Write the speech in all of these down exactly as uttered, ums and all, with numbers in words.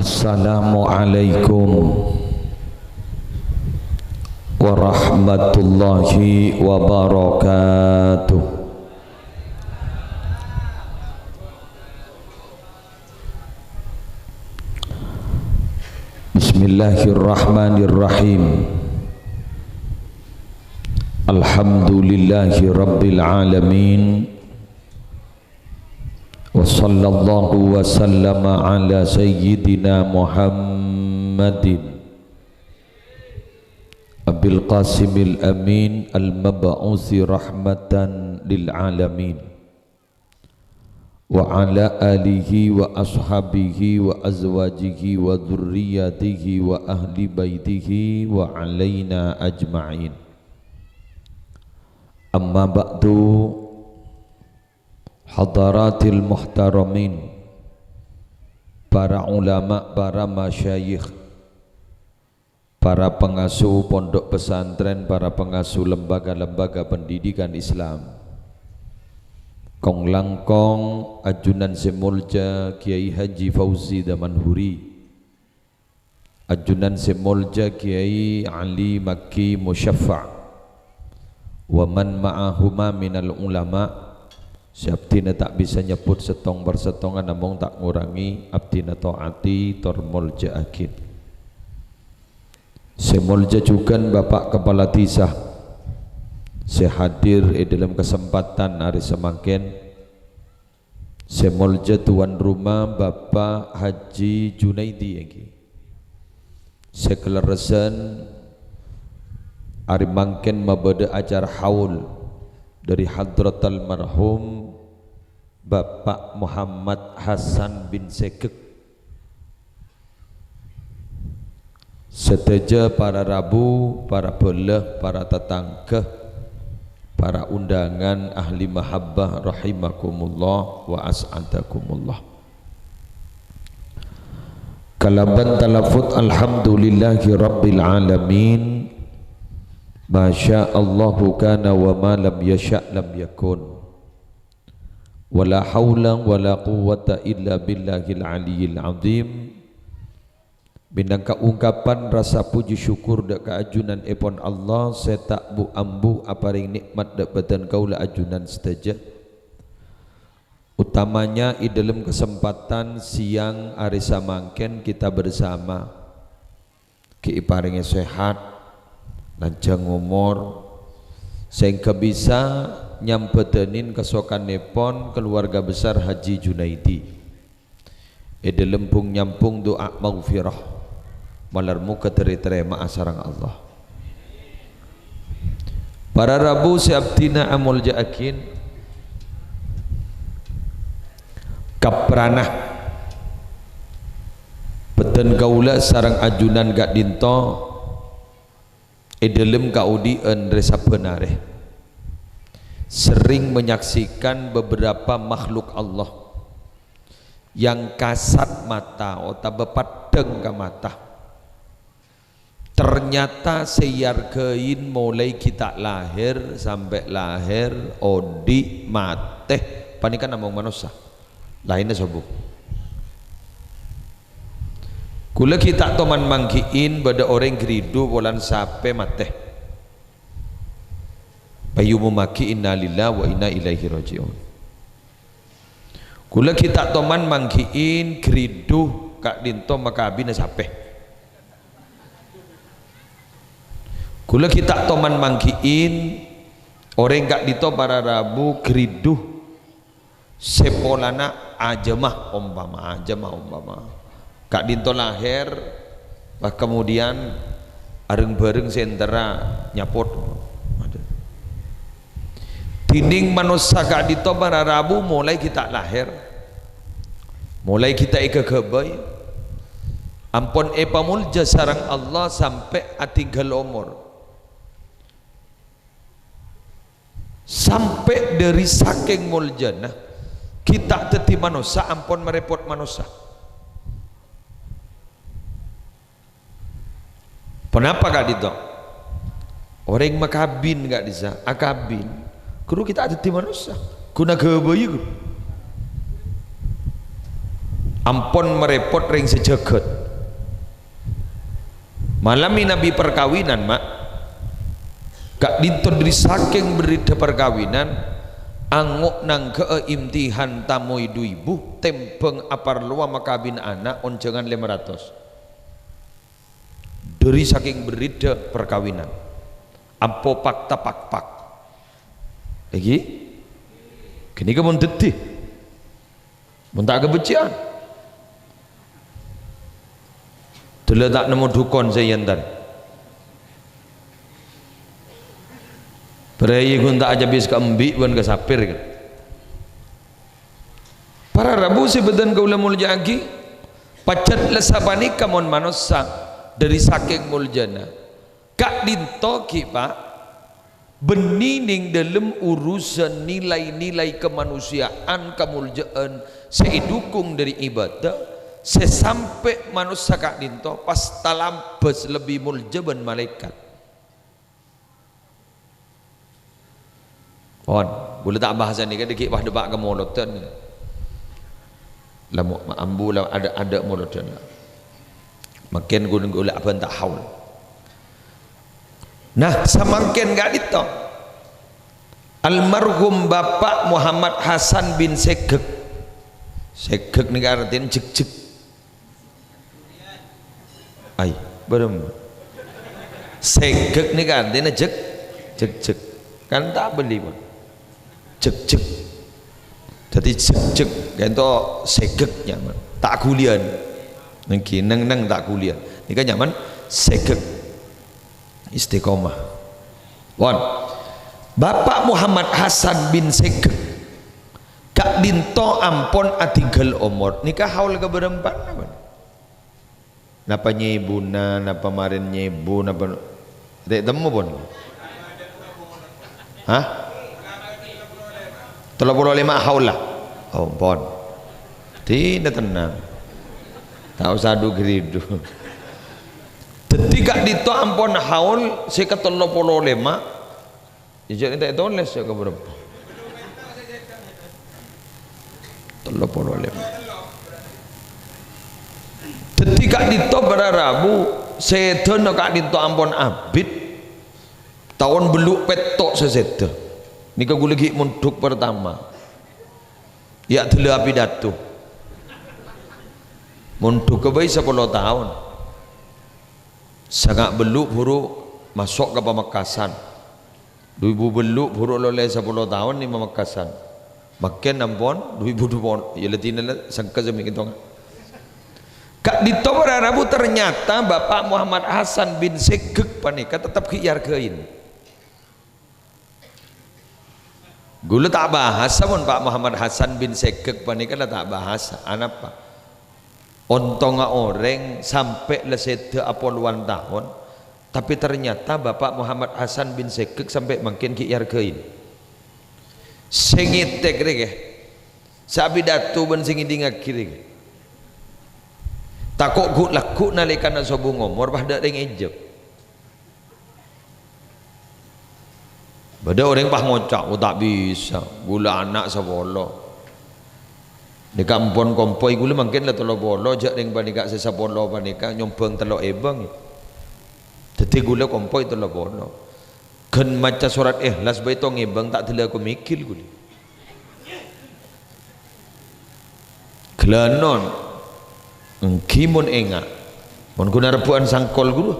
Assalamualaikum warahmatullahi wabarakatuh. Bismillahirrahmanirrahim. Alhamdulillahi rabbil alamin. Wa sallallahu wa sallama ala sayyidina Muhammadin Abil Qasimil Amin al-mab'usi rahmatan lil alamin, wa ala alihi wa ashabihi wa azwajihi wa dzurriyyatihi wa ahli baitihi wa alaina ajma'in. Amma ba'du, hadaratil muhtaramin, para ulama, para masyayikh, para pengasuh pondok pesantren, para pengasuh lembaga-lembaga pendidikan Islam, kong-langkong ajunan sè molja Kiai Haji Fauzi Damanhuri, ajunan sè molja Kiai Ali Makki Musyaffa', wa man ma'ahuma minal ulama, sè abdhina ta' bisa nyebbhut sèttong per sèttongan, namong ta' ngorangè abdhina ta'ati tor molja'aghi. Sè molja jhughân Bapak Kepala Dhisa sè hadir è dhâlem kasempadhân arè samangkèn, sè molja tuan rumah Bapak Haji Junaidi èngghi. Sè kalerressan, arè mangkèn mabâdâ acara haul dhâri hadrat almarhum Bapak Muhammad Hasan bin Segek. Sadhâjâ para rabu, para bhâlâ, para tatangghâ, para undangan ahli mahabbah rahimakumullah wa as'adakumullah. Kalabân talafut alhamdulillahi rabbil alamin, ma syaa Allahu kana wa ma lam yasya' lam yakun. Wala haula wala quwwata illa billahil aliyyil azim. Mènangka ungkapan rasa puji syukur dhâ' ka ajunanèpon Allah sè ta' bu-ambu aparèng nè'mat dhâ' bhâdhân kaulâ ajunan sadhâjâ, utamanya è dhâlem kasempadhân siyang arè samangkèn kita bersama ghi' èparèngè sehat, lanjhâng omor, sehingga bisa nyambhâdhânin kasokannèpon keluarga besar Haji Junaidi è dhâlem bung-nyambung du'a maghfirah, malar moghâ dhâri tarèma'a sareng Allah. Para rabu sè abdhina amolja'aghi, kaprana bhâdhân kaulâ sareng ajunan ka'dinto è dhâlem kaodi'ân rè sabbhân arè sering menyaksikan beberapa makhluk Allah yang kasat mata otabâ paddhâng ka mata. Ternyata sè èarghâi molaè ghi' ta' lahèr sampè' lahèr, odi', matè, panèka namong manossa. Laènna sobung. Kaulâ ghi' ta' toman mangghi'in bâdâ orèng ghâridhu polana sapè matè. Paèyomomaghi innalillahi wa inna ilaihi raji'un. Kaulâ ghi' ta' toman mangghi'in ghâridhu ka'dinto makabina sapè. Kaulâ ghi' ta' toman mangghi'in orèng ka'dinto para rabu ghâridhu sè polana ajâmma, ompama, ajâmma, ompama. Ka'dinto lahèr, pas kemudian areng-bhâreng sè entara nyapot. Dhinèng manossa ka'dinto para rabu molaè ghi' ta' lahèr, molaè ghi' ta' èghâghâbây, ampon èpamolja sareng Allah sampè' atinggal omor. Sampè' dhâri sakèng moljâna, ghi' ta' dhâddhi manossa ampon marèpot manossa. Ponapa ka'dinto? Orèng makabin ka'dissa', akabin, ghuru ghi' ta' dhâddhi manossa, ghun aghâbây, ghuru. Ampon marèpot rèng sè jhâghât. Mala mènabi parkabinan, Ma'. Ka'dinto dhâri sakèng berridhâ parkabinan, ango' nangghâ'â imtihan tamoy du èbu, tèmbhâng aparlowa makabin ana' onjhângan lèma ratos. Dhâri sakèng berridhâ parkabinan. Ampo pakta pakpak. Èngghi? Ghânèka mon dhâddhi. Mon ta' kabhecce'an. Dulâ ta' nemmo dhukon sè èyantar. Bhârâi ghun ta' ajâbis ka embi' bân ka sapèr, kan. Para rabu sè bâdhân kaulâ molja'aghi, pajhât la sapanèka mon manossa dhâri sakèng moljâna. Ka'dinto ghi', Pa', bânnè neng dâlem urusan nilai-nilai kamanusiaan, kamoljâ'ân sè èdhukung dhâri ibadah, sè sampè' manossa ka'dinto pas talambâs lebbi moljâ bân malaèkat. Pon, ghulâ ta' bahas nèka dhâggi' pas dâpa' ka molodhân. La mo-, ambu la adâ'-adâ' molodhân la. Mangkèn ghun ghulâ abânta haul. Nah, samangkèn ka'dinto. Almarhum Bapak Muhammad Hasan bin Segek. Segek nèka artèna jhekjhek. Ay, bârâmma. Segek nèka artèna jhek-, jhekjhek. Kan ta' bâli, pon. Jhekjhek. Dhâddhi jhekjhek, ghânto segek nyamana. Ta' ghuliyân. Nèngghi, neng-neng ta' ghuliyân. Nèka nyamana segek. Istiqomah. Pon. Bapak Muhammad Hasan bin Segek. Ka'dinto ampon adhingghâl omor. Nèka haul kabârâmpa napa? Napa nyèbuna, napa marèn nyèbu, napa ta' temmo, pon? Hah? Tello polo lèma' haul la? Oh, pon. Dina tennang. Ta' osa du-ghridu. Dhâddhi ka'dinto ampon haul sè katello polo lèma'. Jhâ' ta' ètolès ya kabârâmpa. Tello polo lèma'. Dhâddhi ka'dinto para rabu, sèdhâna ka'dinto ampon abit. Taon bâllu' pètto' sè sèdhâ. Nèka ghulâ ghi' mondhuk partama. Ya' dhâlâ apidato. Mondhugghâ bhâi sapolo taon. Sanga' bâllu' buru maso' ka Pamekasan. Du èbu bâllu' buru lolè sapolo taon è Pamekasan. Mangkèn ampon du èbu du polo, ya la dina la sengka sè mèkèng tonga. Ka'dinto para rabu, ternyata Bapak Muhammad Hasan bin Segek panèka tettep ghi' èarghâi. Ghulâ ta' bahasa mon Pak Muhammad Hasan bin Segek panèka la ta' bahasa. Anapa? Ontongnga orèng sampè' la sèdhâ apolowan taon, tapè ternyata Bapak Muhammad Hasan bin Segek sampè' mangkèn ghi' èarghâi. Sè ngètèk rèya, sè apidato bân sè ngèdingngaghi rèya. Tako' ghu'-lagghu' nalèkana sobung omor pas tadâ' rèng èjhep. Bâdâ orèng pas ngoca', "Oh, ta' bisa, ghulâ ana' sapolo. Nèka ampon kompoy ghulâ mangkèn la tello polo, jhâ' rèng panèka sè sapolo panèka nyombhâng tello èbâng." Dhâddhi ghulâ kompoy tello polo. Ghân maca sorat Ikhlas bhâi tong èbâng ta' dhâlâ ko mèghil ghulâ. Ghâlânon, èngghi mon ènga', mon ghun arebbhu'ân sangkol ghulâ.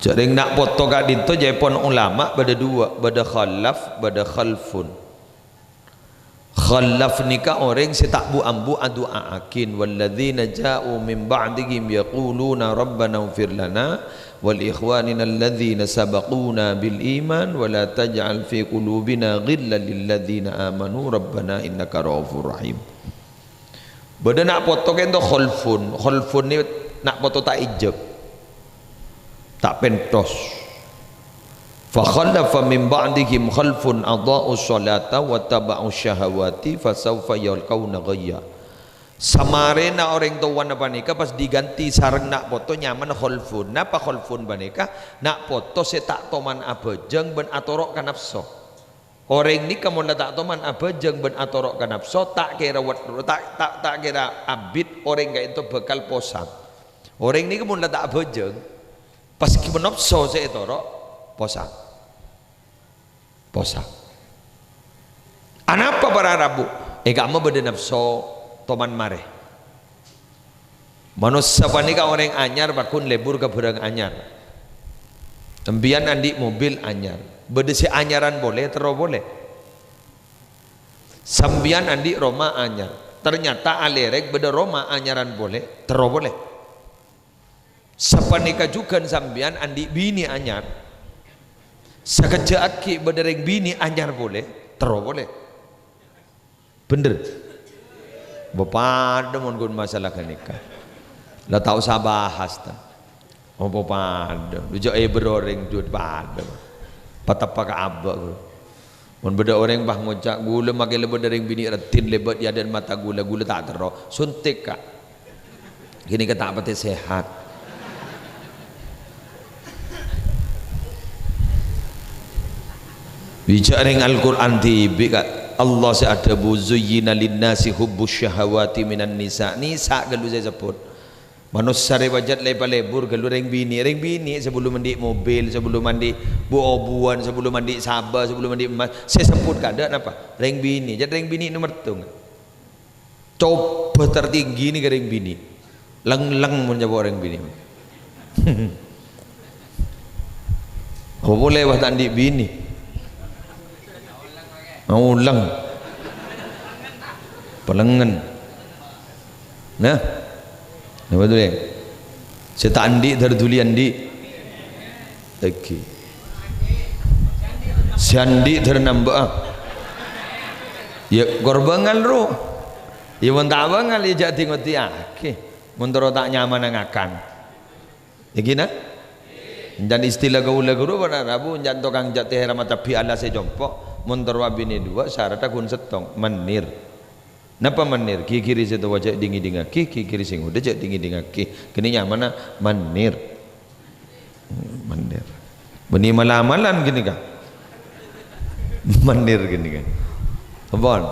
Jhâ' rèng na' poto ka'dinto jhâèpon ulama bâdâ duwâ', bâdâ khalaf, bâdâ khalfun. Khalaf nèka orèng sè ta' bu-ambu adu'a'aghin, "Walladzina ja'u min ba'dihim yaquluna rabbana ighfir lana wa li ikhwanina alladzina sabaquna bil iman wa la taj'al fi qulubina ghillan lil ladzina amanu rabbana innaka ra'ufur rahim." Bâdâ na' poto ka'dinto khalfun. Khalfun nè na' poto ta' èjhep. Ta' pèntos. "Fa khalafa min ba'dihim khalfun adha'us sholata wattaba'us syahawati fasawfa yalqauna ghayya." Samarèna orèng towana panèka pas diganti sareng na' poto nyamana khalfun. Napa khalfun panèka? Na' poto sè ta' toman abhâjâng bân atoro' ka napso. Orèng nèka mon la ta' toman abhâjâng bân atoro' ka napso, ta' kèra wet-, ta', ta', ta' kèra abit orèng ka'ènto bhâkal posang. Orèng nèka mon la ta' abhâjâng, pas ghi' napso sè ètoro', posang. Posang. Anapa para rabu? È ka'emma bâdâ napso toman marè. Manossa panèka orèng anyar, pagghun lebur ka bhârâng anyar. Sampèyan andi' mobil anyar, bâdâ sè anyaran polè, terro polè. Sampèyan andi' roma anyar, ternyata alèrèk bâdâ roma anyaran polè, terro polè. Sapanèka jhughân sampèyan andi' binè anyar, sakejjhâ' aghi' bâdâ rèng binè anyar polè, terro polè. Bhender? Apa padâ mon ghun masalah ghânèka. La ta' osa bahas, ta. Apa padâ? Lu jhâ' èbâr orèng jhughân padâ. Pateppa ka abâ', ghun. Mon bâdâ orèng, bâh, ngoca', "Ghulâ makè la bâdâ rèng binè' raddhin lèbât è adâ'na mata ghulâ, ghulâ ta' terro." Suntik, Ka'. Ghânèka ta' patè sehat. Bâca rèng Al-Qur'an dhibi', Ka'. Allah sè adhâbu, "Zuyyina linnasi hubbus syahawati minan nisa." Nisa ghâllu sè èsebbhut. Manossa rè pajhât la èpalebur ghâllu rèng binè'. Rèng binè' sabellumma andi' mobil, sabellumma andi' bu-obuwân, sabellumma andi' sabâ, sabellumma andi' emmas, sè èsebbhut kadâ' napa? Rèng binè'. Jhât rèng binè' nomer settong. Coba tertinggi nèka rèng binè'. Lèng-lèng mon nyapa rèng binè'. Apa polè bâ ta' andi' binè'? Aolèng. Palèngngen. Nah. Napa tu, Lè? Sè ta' andi' dhâr dhuli andi'. Èngghi. Sè andi' dhâr nambâ'â. Yâ, kor bângal, ro. Yâ, mon ta' bângal, yâ, jhâ' dhi-ngodhiyaghi. Mon terro ta' nyamana ngakan. Èngghi, na? Èncan istilah kaulâ ghuru, para rabu, èncan tokang jhâ' tèhèra mata bi' alas è compo'. Mon terro abinè duwâ', saradhâ ghun settong. Mennir. Napa mennir? Ghighiri sè towa jhâ' ding-ngèdingngaghi, ghighiri sè ngodâ jhâ' ding-ngèdingngaghi. Ghânèka nyamana mennir. Mennir. Bânnè mal-amalan ghânèka. Mennir ghânèka. Ampon.